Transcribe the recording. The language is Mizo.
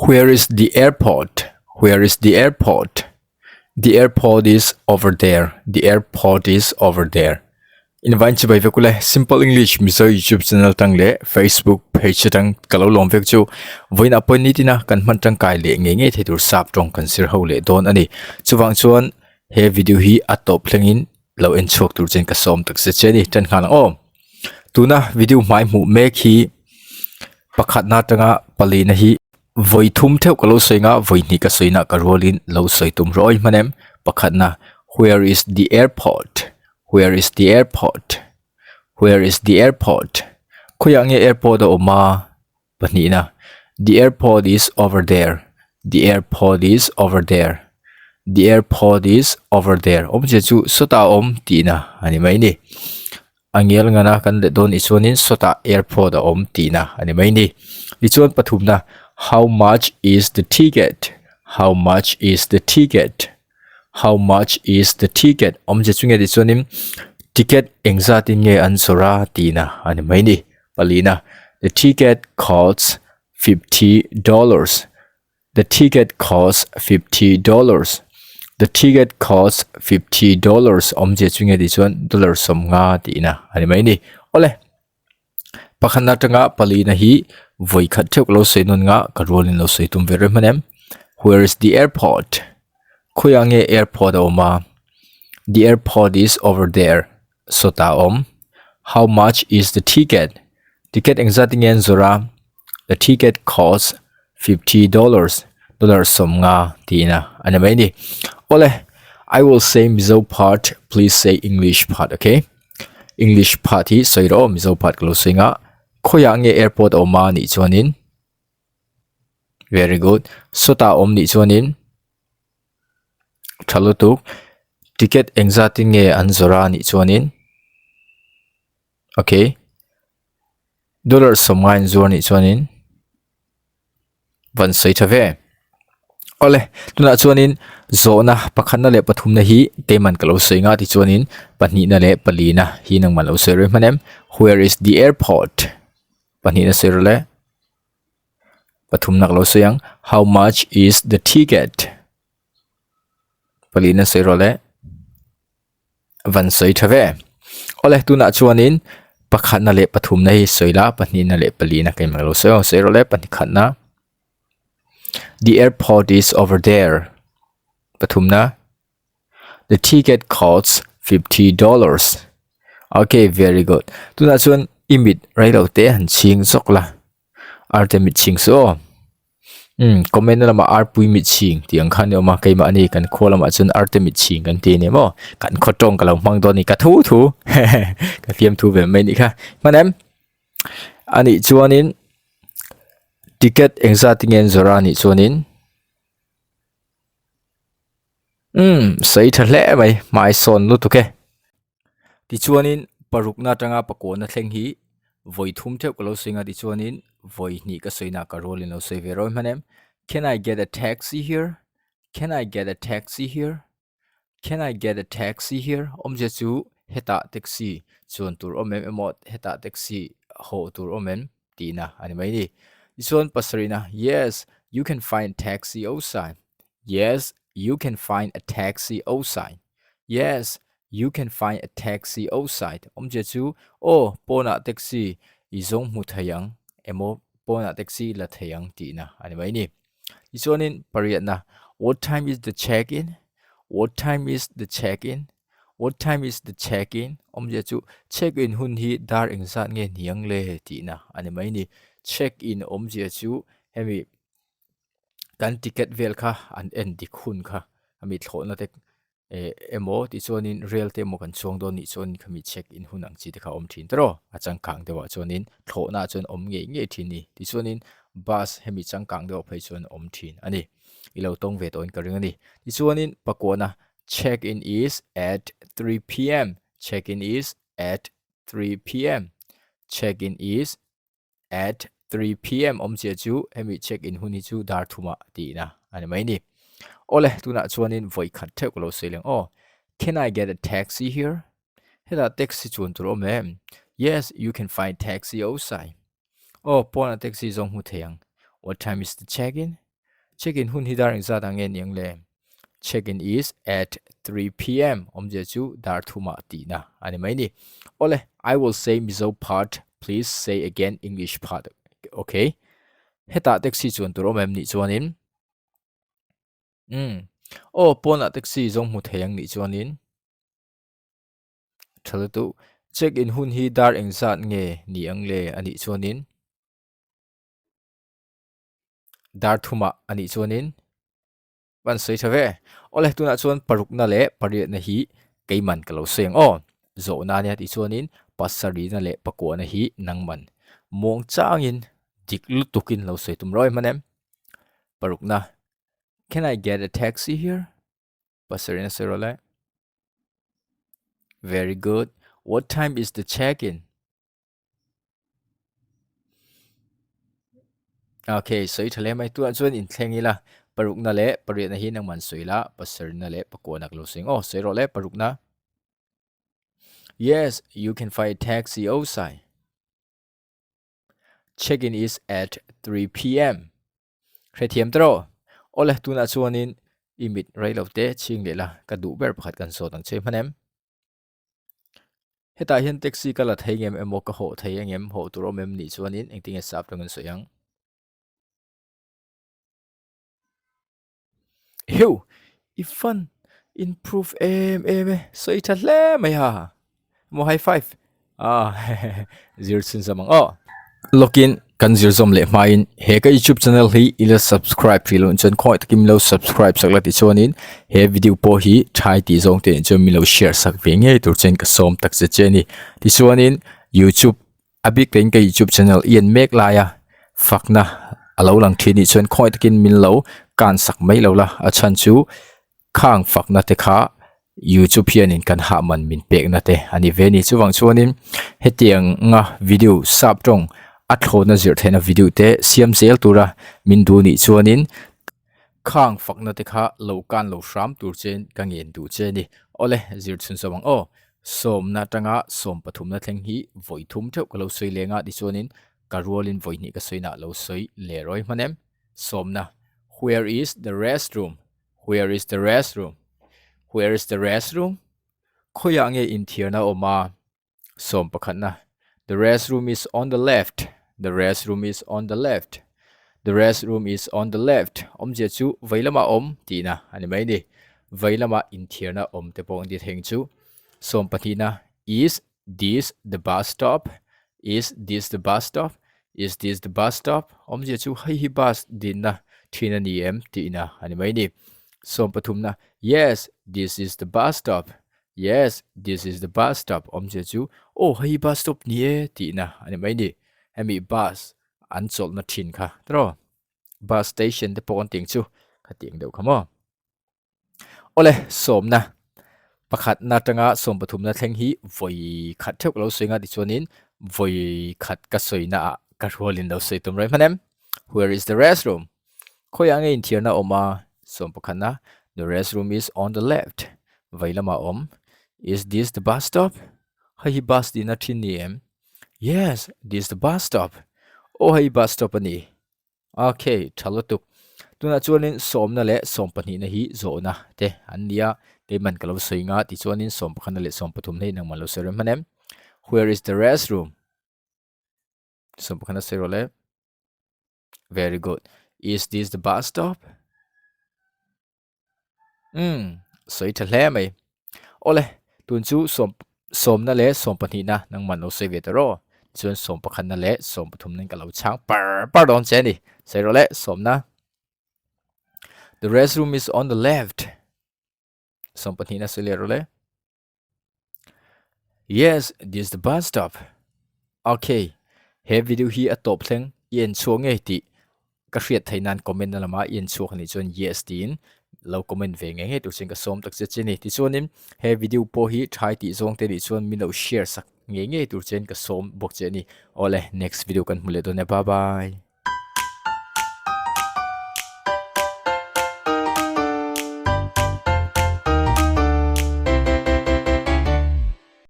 Where is the airport? Where is the airport? The airport is over there. The airport is over there. Invine chibai vek ule Simple English Mizo YouTube channel tang leh Facebook page atang ka lo lawm vek chu vawiin ah pawhin nitin a kan hman tangkai leh ngei ngei thei tur sap tawng kan zir ho leh dawn a ni. Chuvang chuan he video hi a tawp thlengin lo en chhuak tur chuan ka sawm tak zet che a ni. Tan nghal ang aw. Tuna video hmai hmuh mek hi pakhatna atanga palina hi vawi thum theuh ka lo sawi anga vawi hnih ka sawi na ka rualin lo sawi tum rawh awi hman em. Pakhatna where is the airport where is the airport where is the airport khawiah nge airport a awm a Pahnihna, The airport is over there. The airport is over there. The airport is over there. Awmzia chu sawtah a awm tihna a ni mai ni. A ngial ngana kan let dawn nih chuanin sawtah airport a awm tihna a ni mai ni. Tichuan pathumna, How much is the ticket? How much is the ticket? How much is the ticket? Awmzia chu nge tih chuanin ticket engzatin nge an zawrh a tihna a ni mai ni. Palina, The ticket costs $50. The ticket costs $50. The ticket costs $50. Awmzia chu nge tih chuan dollar sawmnga tihna a ni mai ni. Awle, pakhatna atanga palina hi vawi khat theuh ka lo sawi nawn nga ka rualin lo sawi tum ve reng hman em. Where is the airport? Khawiah nge airport a awm a? The airport is over there. Sawtah a awm. How much is the ticket? Ticket engzat nge an zawrh a? The ticket costs $50, dollar 50 tihna a ni mai ni. Awle, I will say Mizo part, please say English part, okay? English part hi sawi rawh aw, Mizo part ka lo sawi nga. Khawiah nge airport a awm a nih chuanin? Very good. Sawtah a awm nih chuanin? Tha lutuk. Ticket engzatin nge an zawrh a nih chuanin okay dollar sawmnga in zuar nih chuanin van sawi tha ve. Awle tunah chuanin zawhna pakhatna leh pathumna hi keimah ka lo sawi nga tichuanin pahnihna leh palina hi nangmah lo sawi reng hman em where is the airport pahnihna sawi rawh le. Pathumna ka lo sawi ang how much is the ticket palina sawi rawh le van sawi tha ve awle tunah chuanin pakhatna leh pathumna hi sawi la pahnihna leh palina ka inhmang lo sawi ang sawi rawh le pahnih khatna the airport is over there pathumna the ticket costs $50 okay very good tunah chuan i mit reilo te han chhing zawk la. Arte mit chhing chu aw umm comment na lamah arpui mit chhing tih ang khan a awm a keimahni kan khaw lamah chuan arte mit chhing kan ti a ni maw kan khaw tawng ka lo hmang dawn a ni ka thu thu hehe ka fiamthu ve mai a nih kha hman em anih chuanin ticket engzat nge an zawrh a nih chuanin umm sawi tha hle mai hmai sawn lutuk e. Tichuanin parukna atanga pakawna thleng hi vawi thum theuh ka lo sawi nga tichuanin vawi hnih ka sawi na ka rualin lo sawi ve rawih hman em. Can I get a taxi here? Can I get a taxi here? Can I get a taxi here? Awmzia chu hetah taxi chuan tur awm em emaw hetah taxi hawh tur awm em tihna a ni mai ni. Tichuan pasarihna Yes, you can find taxi outside. Yes, you can find a taxi outside. Yes, you can find a taxi outside. Awmzia chu, aw, pawnah taxi i zawng hmu thei ang emaw pawnah taxi la thei ang tihna a ni mai ni. Tichuanin pariatna, What time is the check-in? What time is the check-in? What time is the check-in? Awmzia chu, check-in hun hi dar engzat nge hniang le tihna a ni mai ni. Check-in awmzia chu hemi kan ticket vel kha an en dik hun kha ami thlawhna te eh emaw tichuanin rail te emaw kan chuang dawn nih chuan khami check in hun ang chi te kha a awm thin tawrh aw a changkang deuh ah chuanin thlawhna ah chuan awm ngei ngei thin a ni tichuanin bus hemi changkang deuh ah phei chuan a awm thin a ni i lo tawng ve tawhin ka ring a ni tichuanin pakuana check in is at 3 pm check in is at 3 pm check in is at 3 pm awmzia chu hemi check in hun hi chu dar thumah tihna a ni mai ni. Awle tunah chuanin vawi khat theuh ka lo sawi leng aw. Can I get a taxi here? Hetah taxi chuan tur awm em? Yes, you can find taxi outside. Aw pawnah taxi zawng hmu thei ang. What time is the check in? Check in hun hi dar engzat ah nge niang le? Check in is at 3 pm awmzia chu dar thumah tihna a ni mai ni. Awle, I will say Mizo part, please say again English part. Okay. Hetah taxi chuan tur awm em nih chuanin? Umm. Aw, pawnah taxi zawng hmu thei ang nih chuanin? Tha lutuk. Check in hun hi dar engzat nge ni ang le a nih chuanin? Dar thumah a nih chuanin van sawi tha ve. Awle tunah chuan parukna leh pariatna hi keiman ka lo sawi ang aw. Zawhna ania tih chuanin pasarihna leh pakuahna hi nangman muang changin dik lutukin lo sawi tum rawih hman em. Parukna, Can I get a taxi here? Pasarihna sawi rawh le. Very good. What time is the check-in? Okay, sawi tha hle mai. Tunah chuan inthleng ila parukna leh pariatna hi nangman sawi la, pasarihna leh pakuahna ka lo sawi ang aw. Sawi rawh le parukna. Yes, you can find a taxi outside. Check-in is at 3 pm. Hrethiam ta rawh. Awle, tunah chuanin i mit rei lo te chhing leh la, ka duh ber pakhat kan zawt ang che hman em? Hetah hian taxi ka la thei ngem emaw ka hawh thei angem hawh tur awm em nih chuanin engtinge sap tangin sawi ang. Heu! I fan improve em em e, sawi tha hle mai ha. Maw high five. Ah zir chhun zawm ang aw. Lawkin kan zir zawm leh hmain he ka youtube channel hi i la subscribe hrih loh chuan khawngaih takin min lo subscribe sak la tichuanin he video pawh hi thai tih zawng te chuan min lo share sak ve ngei tur chuan ka sawm tak che che a ni. Tichuanin youtube a bik takin ka youtube channel i en mek laia fakna a lo lang thin nih chuan khawngaih takin min lo kan sak mai lo la a chhan chu Khang fakna te kha YouTube hianin kan hah man min pekna te a ni ve a ni. Chuvang chuanin hetianga video sap tawng a thlawna zirh theihna video te siam zel tura min duh nih chuanin khang fakna te kha lo kan lo hram tur chein ka ngen duh che a ni. Awle, zir chhun sawm ang aw. Sawmna atanga sawm pathumna thleng hi vawi thum theuh ka lo sawi leng a, tichuanin ka rualin vawi hnih ka sawina lo sawi leh rawi hman em? Sawmna, Where is the restroom? Where is the restroom? Where is the restroom? Khawiah nge inthiarna awm a? Sawm pakhatna. The restroom is on the left. The restroom is on the left. The restroom is on the left. Awmzia chu vei lamah awm tihna a ni mai ni. Vei lama inthiarna awm te pawh an ti thei ang chu. Sawm pahnihna. Is this the bus stop? Is this the bus stop? Is this the bus stop? Awmzia chu hei hi bus dinna thin a ni em tihna a ni mai ni. Sawm pathumna, Yes, this is the bus stop. Yes, this is the bus stop. Awmzia chu aw hei hi bus stop ni e tihna a ni mai ni. Hemi bus an chawlhna thin kha tiraw? Bus station te pawh an tih ang chu khatiang deuh kha maw? Awle, sawmna pakhatna atanga sawm pathumna thleng hi vawi khat theuh ka lo sawi nga tichuanin vawi khat ka sawina ah ka rualin lo sawi tum reng hman em. Where is the restroom? Khawiah nge inthiarna a awm a? Sawm pakhatna, The restroom is on the left. Vei lamah a awm. Is this the bus stop? Hei hi bus tihna thin ni em? Yes, this is the bus stop. Aw hei bus stop a ni. Ok, tha lutuk. Tunah chuanin sawmna leh sawm pahnihna hi zawhna te an ni a, keiman ka lo sawi nga tichuanin sawm pakhatna leh sawm pathumna hi nangman lo sawi rem hman em? Where is the restroom? Sawm pakhatna sawi rawh le. Very good. Is this the bus stop? Umm, sawi tha hle mai. Awle, tun chu sawm sawmna leh sawm pahnihna nangman lo sawi ve ta rawh. Tichuan sawm pakhatna leh sawm pathumna in ka lo chhang par par dawn che a ni. Sawi rawh le, sawmna. The restroom is on the left. Sawm pahnihna sawi leh rawh le. Yes, this is the bus stop. Okay, he video hi a tawp thleng i en chhuak ngei tih ka hriat theih nan comment na lama i en chhuak anih chuan yes tiin lo comment ve ngei ngei tur chuan ka sawm tak che che ni. Tichuanin he video pawh hi thai tih zawng te nih chuan min lo share sak ngei ngei tur chuan ka sawm bawk che a ni. Awle, next video kan hmu leh dawn e. Bye bye.